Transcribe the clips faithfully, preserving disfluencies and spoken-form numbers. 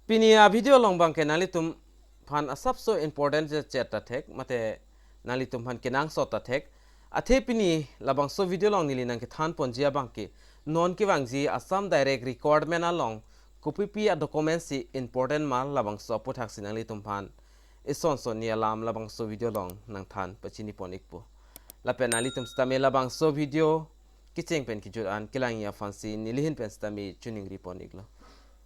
Pini a video along abangke nanglitum aphan asapso important chet ta thek, mate nanglitum aphan kenangsot ta thek. Athe pini labangso video along neli nangkethan ponji abangke, non kevangji Assam Direct Recruitment along kopipi a document si important ma, labangso aputhak si nanglitum aphan isonson ni alam labangso video along nangthan pachini pon ikpo. Lapen nanglitum sitame labangso video kecheng pen kejut an kelangji aphan si neli ahin pen sitame choningri pon iklo.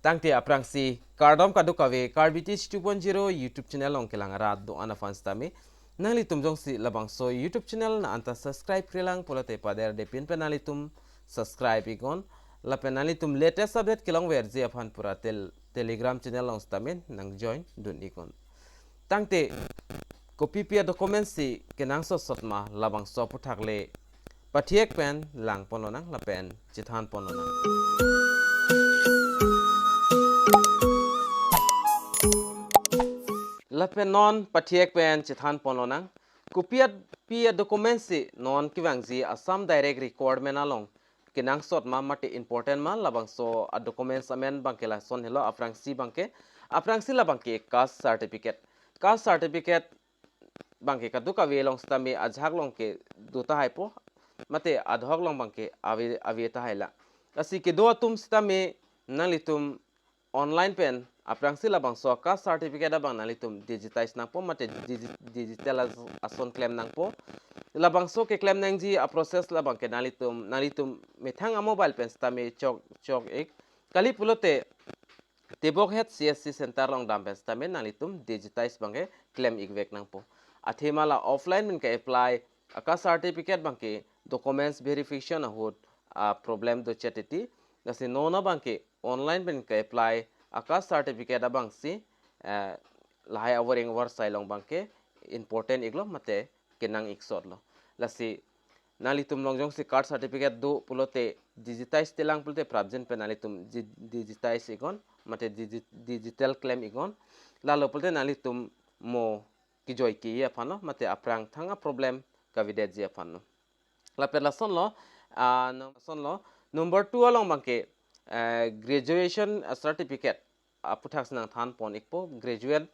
Tangte aphrangsi kardom kadokave, Karbi Teach two point zero YouTube channel along kelang arat do-an aphan sitame, nanglitum jongsi labangso YouTube channel nang-an ta subscribe-re lang pulote paderdepin pen nanglitum subscribe iknon. Lapen nanglitum latest update kelongverji aphan pura tel-, Telegram channel along sitame nang join dun iknon. Tangte kopipi a document si kenangsot sot ma, labangso aputhak le pathiek pen lang pon lonang lapen chethan pon lonang. Lapen non pathiek pen chethan pon lonang. Kopipi a document si non kevangji Assam Direct Recruitment along kenangsot ma, mate important ma, labangso a documents amen abangke lason helo. Aphrangsi abangke, aphrangsi labangke caste certificate. Caste certificate abangke kadokave along sitame ajahak along ke do tahaipo, mate adhoc along abangke ave, ave tahai lang. Lasi kedo atum sitame nanglitum online pen aphrangsi labangso caste certificate abang nanglitum digitize nangpo, mate digi-, digital as-, ason klem nangpo. Labangso keklem nangji a process labangke nanglitum, nanglitum methang a mobile pen sitame chok, chok ik. Kali pulote tebok het C S C center along dam pen sitame nanglitum digitize abangke klem ikvek nangpo. Athema la offline pen ke-apply a caste certificate abangke documents verification ahut a problem do chetiti. Lasi non abangke online pen ke-apply a caste certificate abangsi, eh, lahai avoreng avarsai along abangke important iklo, mate kenang iksot lo. Lasi nanglitum along jongsi caste certificate do pulote digitize te lang pulote prapjin pen nanglitum di-, digitize iknon, mate digi-, digital klem iknon. Lalo pulote nanglitum mo kejoi ke-e aphan lo, mate aphrang thang a problem kavedetji aphan lo. Lapen lason lo, ah, no-, lason lo, number two along abangke, eh, graduation, ah, certificate aputhak si nangthan pon ikpo. Graduate,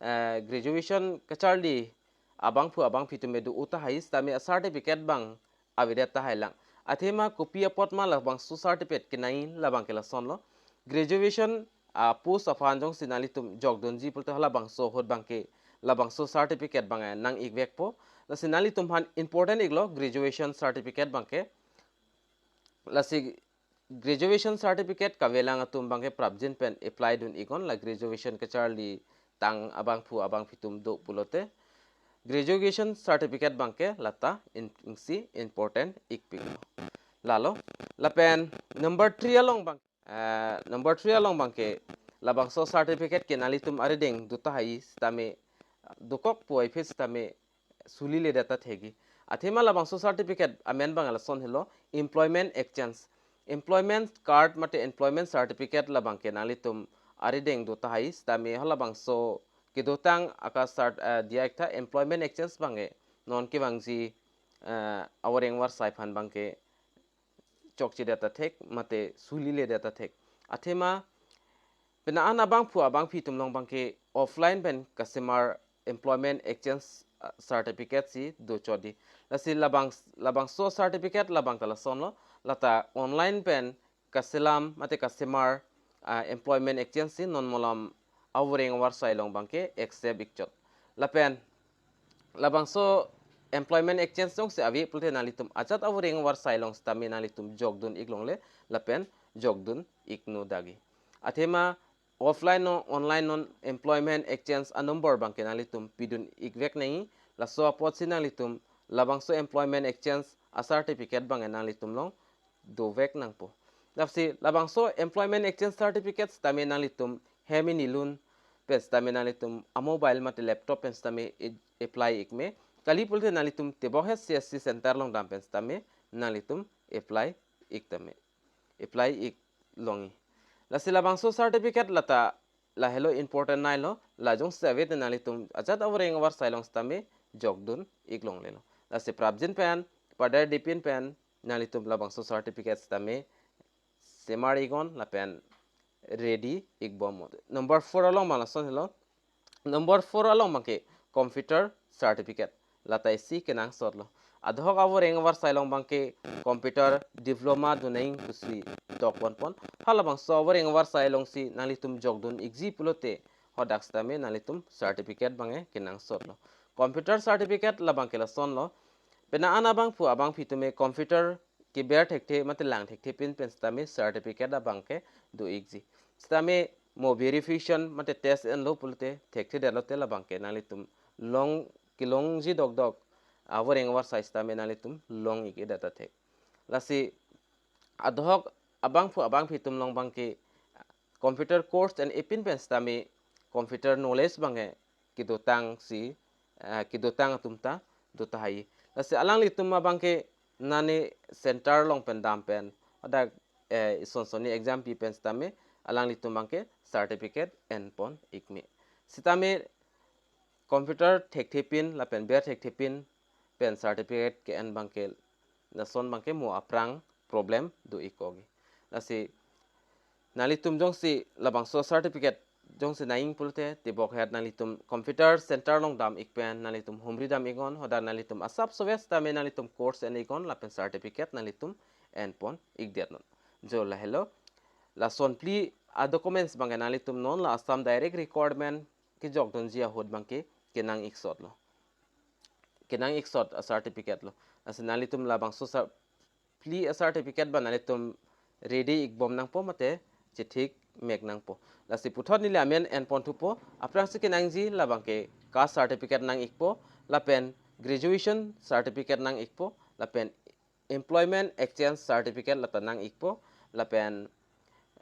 eh, graduation kacharli abangphu abangphi atum do-o tahai sitame a certificate abang avedet tahai lang. Athema kopi apot ma labangso certificate kenangji, labangke lason lo. Graduation, ah, post aphan jongsi nanglitum jokdunji pulote halabangso ahut abangke labangso certificate abang, eh, nang ikvekpo. Lasi nanglitum aphan important iklo graduation certificate abangke. Lasi graduation certificate kavelang atum abangke prapjin pen apply dun iknon, la graduation kacharli tang abangphu abangphi atum do pulote. Graduation certificate abangke lata in-, isi important ikpik. Lalo, lapen number three along abang, eh, number three along abangke labangso certificate ke nanglitum arideng do tahai sitame, dokok puvoiphit sitame suliledet ta thekji. Athema labangso certificate amen abang lason helo, employment exchange. Employment card mate employment certificate labangke nanglitum arideng do tahai sitame halabangso kedotang a caste cert, eh, diya ik tha. Employment exchange abangke non kevangji, eh, avoreng avarsai aphan abangke chokchedet ta thek, mate suliledet ta thek. Athema penang an abangphu abangphi atum along abangke offline pen kasemar employment exchange, ah, certificate si dochotji. Lasi labang, labangso certificate labang ta lason lo, lata online pen kaselam mate kasemar, ah, employment exchange si non malom avoreng avarsai along abangke accept ikchot. Lapen labangso employment exchange jongsi ave pulote nanglitum ajat avoreng avarsai along sitame nanglitum jokdun ik longle lapen jokdun iknon dagi. Athema offline non online non employment exchange a number abangke nanglitum pidun ikvek nangji. Laso apotsi nanglitum labangso employment exchange a certificate abang nanglitum along dovek nangpo. Lasi labangso employment exchange certificate sitame nanglitum hem inilun pen sitame nanglitum a mobile mate laptop pen sitame i-, apply ik me. Kali pulote nanglitum tebok het C S C center along dam pen sitame nanglitum apply ik tame, apply ik longji. Lasi labangso certificate lata lahelo important nai lo, la jongsi ave te nanglitum ajat avoreng avarsai along sitame jokdun ik longlelo. Lasi prapjin pen, paderdepin pen nanglitum labangso certificate sitame semar iknon lapen ready ikbom. Number four along abang lason helo. Number four along abangke computer certificate. Lata isi kenangsotlo. Adhoc avoreng avarsai along abangke computer diploma donang pusi tokponpon. Halabangso avoreng avarsai alongsi nanglitum jokdun ikji pulote hadak sitame nanglitum certificate abangke kenangsotlo. Computer certificate labangke lasonlo. Penang an abangphu abangphi atum ke computer keber thekthe mate lang thekthe pin pen sitame certificate abangke do ikji. Sitame mo verification mate test enlo pulote thekthe detlote labangke nanglitum long kelongji dokdok avoreng avarsai sitame nanglitum long ik-e det athek. Lasi adhoc abangphu abangphi atum along abangke computer course en-e pin pen sitame computer knowledge abangke kedotangsi, eh, kedotang atum ta do tahai. Lasi alanglitum abangke nane center along pen dam pen hadak, eh, ison sonni exam pi pen sitame alanglitum abangke certificate enpon ikme. Sitame computer thekthe pin lapen ber thekthe pin pen certificate ke-en abangke lason abangke mo aphrang problem do ikji. Lasi nanglitum jongsi labangso certificate jongsi nangji pulote tebok het nanglitum computer center along dam ik pen nanglitum humri dam iknon, hadak nanglitum asap soves tame nanglitum course en iknon lapen certificate nanglitum enpon ikdetnon. Jo lahelo. Lason phli a documents abangke nanglitum non la Assam Direct Recruitment kejokdunji ahut abangke kenang iksotlo. Kenang iksot a certificate lo. Lasi nanglitum labangso cer-, phli a certificate abang nanglitum ready ikbom nangpo mate chethik mek nangpo. Lasi puthot neli amen enpon thupo, aphrangsi kenangji labangke caste certificate nang ikpo, lapen graduation certificate nang ikpo, lapen employment exchange certificate lata nang ikpo, lapen,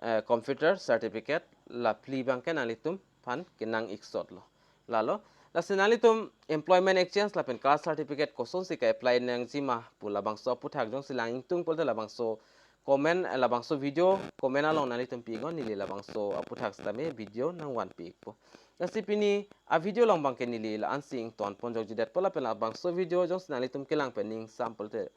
eh, computer certificate, la phli abangke nanglitum aphan kenang iksotlo. Lalo, lasi nanglitum employment exchange lapen caste certificate kosonsi ke-apply nangji ma pu labangso aphuthak jongsi lang ingtung pulote labangso comment, eh, labangso video comment along nanglitum pi iknon, neli labangso aphuthak sitame video nangvanpi ikpo. Lasi pini a video along abangke neli la-ansi ingtonpon jokjidetpo lapen labangso video jongsi nanglitum kelang pen ning sam pulote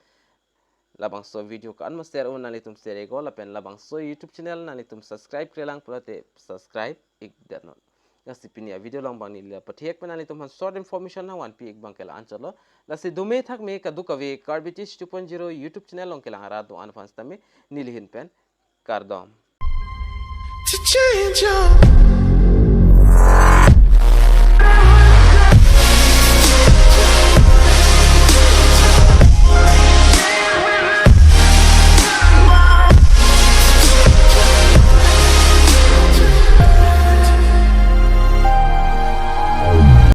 labangso video ko-an ma share un nanglitum share iknon lapen labangso YouTube channel nanglitum subscribe-kre lang pulote subscribe ikdetnon. Lasi pini a video along abang neli la pathek pen nanglitum aphan short information nangvanpi ik abangke la-anchotlo. Lasi dome thakme kadokave Karbi Teach two point zero YouTube channel along kelang arat do-an aphan sitame neli ahin pen kardom. To change your